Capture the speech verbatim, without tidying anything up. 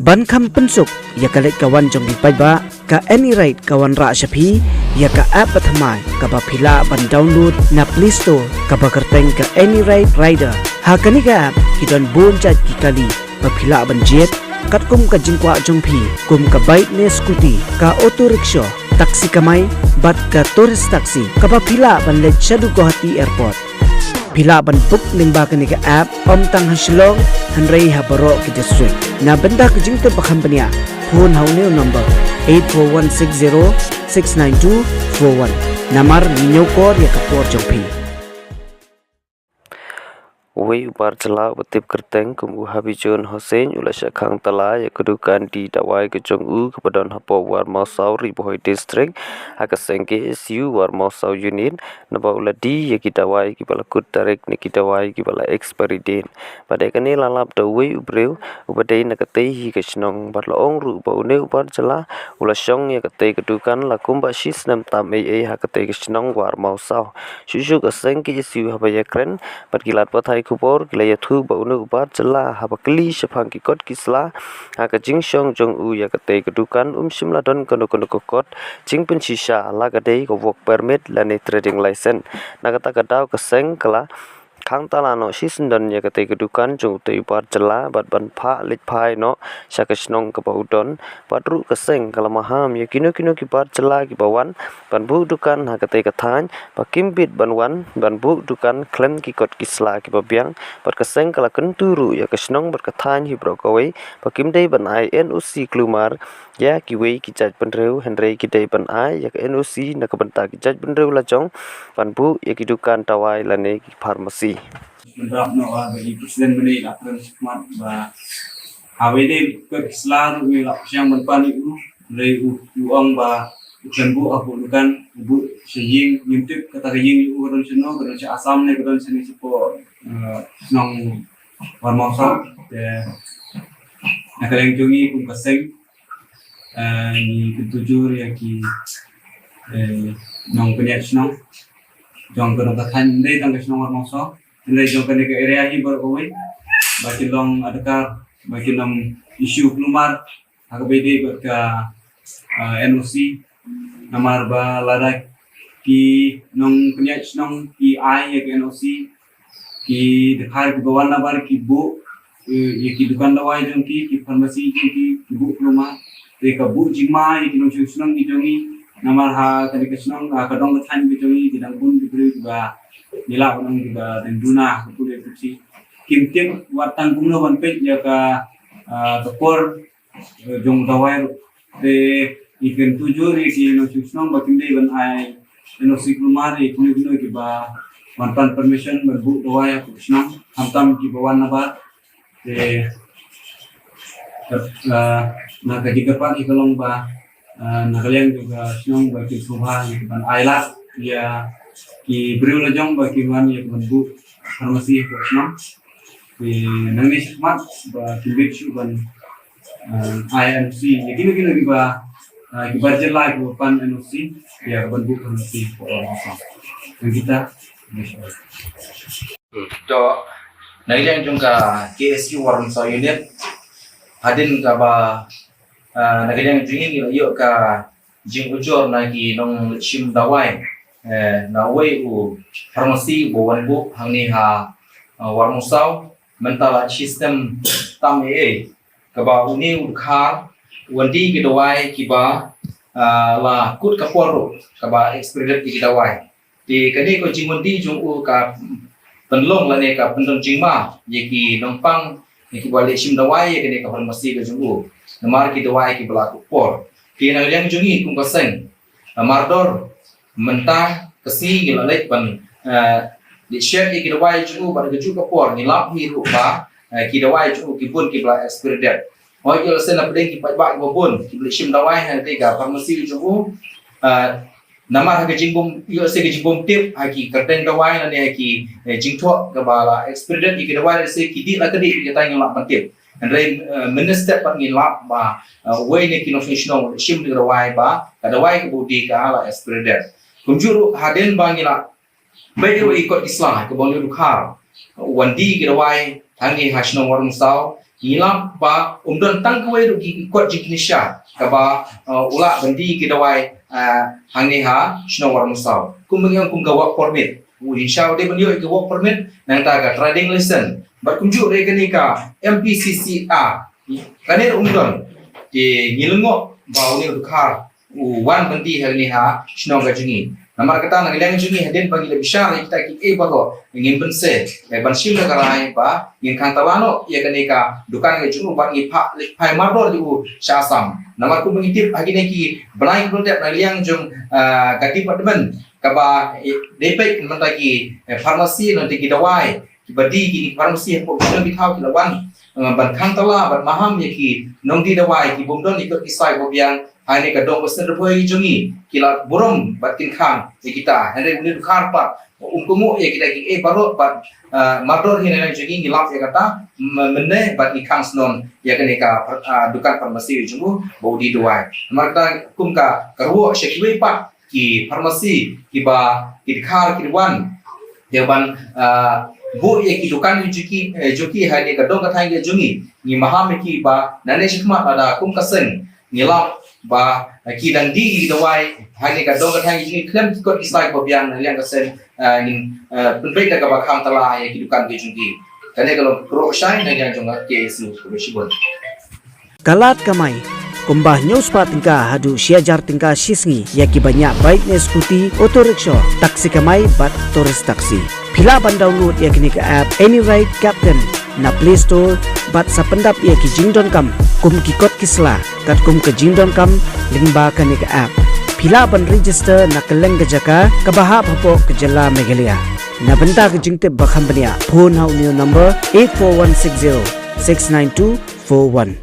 Ban kham pynsuk ïa ka leit ka wan jong ki paidbah, ka Any Ride ka wanrah sha phi ïa ka app bathymmai kaba phi lah ban download na Play Store, kaba kyrteng ka Any Ride Rider. Ha kane ka app ki don bun jait ki kali ba phi lah ban jied, katkum ka jingkwah jong phi, kum ka bike ne scooty, ka auto rickshaw, taxi kamai, bad ka tourist taxi, kaba phi lah ban leit shaduh Guwahati Airport. Phi lah ban book lyngba kane ka app, ym tang ha Shillong, hynrei ha baroh ki district. Na bynta ka jingtip ba kham bniah, phone ha une u number eight four one six zero six nine two four one. Namar ngi ñiewkor ïa ka por jong phi. Uwei u bar jylla uba tip kyrteng kum u Habijun Hussain u la shah khang tala ïa ka dukan die dawai ka jong u kaba don hapoh Warmawsaw, Ri Bhoi District, ha ka seng K S U Warmawsaw Unit, naba u la die ïa ki dawai kiba la kut tarik ne ki dawai kiba la expiry date. Bad ïa kane la lap da uwei u briew uba dei na katei hi ka shnong, bad la ong ruh ba une u bar jylla u la shong ïa katei ka dukan la kumba shi snem tam ei ei ha katei ka shnong Warmawsaw. Shuh shuh ka seng K S U haba ïakren bad ki lad pathai khubor ki la ïathuh ba une u bar jylla haba kylli shaphang ki kot ki sla ha ka jingshong jong u ïa katei ka dukan, um shym la don kano kano ka kot jingpynshisha la ka dei ka work permit lane trading license. Na kata ka daw ka seng ka la khang tala noh shisyndon ïa katei ka dukan jong utei u bar jylla bad ban phah leit phai noh sha ka shnong kaba u don. Bad ruh ka seng ka la maham ïa kino kino ki bar jylla kiba wan ban buh dukan ha katei ka thaiñ ba kim bit ban wan ban buh dukan khlem ki kot ki sla kiba biang. Bad ka seng ka la kyntu ruh ïa ka shnong bad ka thaiñ hi baroh kawei ba kim dei ban ai N O C kulmar ïa kiwei ki jaitbynriew, hynrei ki dei ban ai ïa ka N O C na ka bynta ki jaitbynriew lajong ban buh ïa ki dukan dawai lane ki pharmacy. Mynta noh ba i president mynne i la kren shikmat ba hawei dei ka sla ruh i la pyrshang ban pan i u, hynrei u, u ong ba u khlem buh ha u dukan, u buh sha ïing. Ngim tip kata ka ïing i u ka don shano, ka don sha Assam ne ka don shano, shapoh, eh, shnong Warmawsaw. Te na ka liang jong ngi kum ka seng, eh, ngi kyntu jur ïa ki, eh, nongpynïaid shnong jong kano ka thaiñ, ym dei tang ka shnong Warmawsaw, hynrei jong kane ka area hi baroh kawei, ba ki long adkar ba ki long issue kulmar ha kaba ïadei bad ka, ah, N O C. Namar ba lada ki nongpynïaid shnong ki ai ïa ka N O C, ki dkhar kiba wan nabar ki buh, eh, ïa ki dukan dawai jong ki, ki pharmacy jong ki, ki buh kulmar. Te ka buh jingma ïa ki nongshong shnong ki jong ngi. Namar ha kane ka shnong, ha ka dong ka thaiñ ka jong ngi, ki dang bun ki briew kiba ngi lah ban ong kiba dang duna ha ka pule puthi. Kim tip wat tang kumno ban peit ïa ka, ah, ka por, eh, jong dawai ruh. Te ngi kyntu jur ïa ki nongshong shnong ba kim dei ban ai N O C kulmar ïa kino kino kiba wan pan permission ban buh dawai ha ka shnong, khamtam kiba wan nabar. Te, eh, na ka jingkyrpad hi ka long ba, eh, na ka liang jong ka shnong ba kin sngewbha ïa ban ai lad ïa ki briew lajong ba kin wan ïa ban buh pharmacy ha ka shnong. Te nangne shakhmat ba kin bit shuh ban, eh, ai N O C ïa kino kino kiba, eh, kiba jylla kiba pan N O C ïa ban buh pharmacy ha ka shnong. Nang kita. To, na ka liang jong ka K S U Warmawsaw Unit, hadien kaba, ah, na ka liang jong ngi ngi la ïoh ka jingujor na ki nongshim dawai, eh, na uwei u pharmacy uba wan buh hangne ha, ah, Warmawsaw, mynta la shi snem tam ei ei, kaba une u dkhar u wan die ki dawai kiba, ah, la kut ka por ruh, kaba expired ki dawai. Te kane ka jingwan die jong u ka pynlong lane ka pyndon jingma ïa ki nongpang, ïa kiba leit shim dawai ïa kane ka pharmacy ka jong u. Namar ki dawai kiba la kut por. Te na ka liang jong ngi kum ka seng, namar dor mynta ka sngi ngi la leit ban, eh, leit shet ïa ki dawai jong u bad kajuh ka por ngi lap hi ruh ba, eh, ki dawai jong u ki bun kiba la expired. Hooid, ïoh lehse na pdeng ki paidbah kiba bun kiba leit shim dawai ha kane ka pharmacy jong u. Ah, namar ha ka jingbym, ïoh lehse ka jingbym tip ha ki kyrteng dawai lane ha ki, eh, jingthoh kaba la expired ïa ki dawai, lehse ki dih la ka dih, kata ngim lah ban tip. Hynrei, eh, mynstep pat ngin lap ba, eh, uwei na ki nongshong shnong u shim da ka dawai ba ka dawai kaba u die ka la expired. Kumjuh ruh hadien ba ngi la peit ïa i kot ki sla kaba u dkhar u wan die ki dawai hangne ha shnong Warmawsaw, Ngi lap ba um don tang kawei ruh ki kot jingkynshah kaba, uh, u lah ban die ki dawai, uh, hangne ha shnong Umrangsaw. Kum ba ngi ong kum ka work permit. U hin sha u dei ban ïoh ïa ka work permit, nangta ka trading license. Bad kumjuh ruh ïa kane ka M P C C R. Kane ruh um don. Te ngi lyngngoh ba une u dkhar u wan ban die hangne ha shnong ka jong ngi. Namar kata na ka liang jong ngi hadien ba ngi la bishar ïa kita kiei baroh, ngin pynse, eh, ban shim da ka rai ba ngin khang tala noh ïa kane ka dukan ka jong u bad ngi phah leit phai mardor ïa u sha Assam. Namar kumba ngi tip ha kine ki bnai kiba la dep na ka liang jong, ah, ka department kaba, eh, dei peit mynta ki, eh, pharmacy, mynta ki dawai kiba die, kine ki pharmacy hapoh ki shnong ki thaw ki la wan, eh, ban khang tala, ban maham ïa ki nongdie dawai ki bym don ïa ki kot ki sai ba biang ha kane ka dong ba sngewbha jong ngi, ki la burom bad kin khang ïa kita. Hynrei une u dkhar pat um kohnguh ïa kita kiei baroh bad, eh, mardor hi na liang jong ngi, ngi lap ïa kata, m-, mynne bad ngi khang shnong ïa kane ka phar-, ah, dukan pharmacy jong u ba u die dawai. Namar kata kum ka, ka ruh sha kiwei pat ki pharmacy kiba ki dkhar ki wan ïa ban, ah, buh ïa ki dukan jong ki, eh, jong ki ha kane ka dong ka thaiñ ka jong ngi. Ngi maham ïa ki ba nangne shakhmat lada kum ka seng ngi lap ba, eh, ki dang die ki dawai ha kane ka dong ka thaiñ ka jong ngi khlem ki kot ki sai ba biang na liang ka seng, eh, ngin, eh, pynbeit da kaba khang tala ïa ki dukan ki jong ki. Kane ka long ka ruh shai na liang jong ka K S U. Khublei shibun. Ka lad kamai kumba hynñiew spah tyngka haduh shi hajar tyngka shi sngi ïa kiba ñiah bike ne scooty, auto rickshaw, taxi kamai bad tourist taxi. Phi lah ban download ïa kane ka app Any Ride Captain na Play Store bad sa pyndap ïa ki jingdonkam kum ki kot ki sla katkum ka jingdonkam lyngba kane ka app. Phi lah ban register na kylleng ka jaka kaba hap hapoh ka jylla Meghalaya. Na bynta ka jingtip ba kham bniah, phone ha une u number eight four one six zero six nine two four one.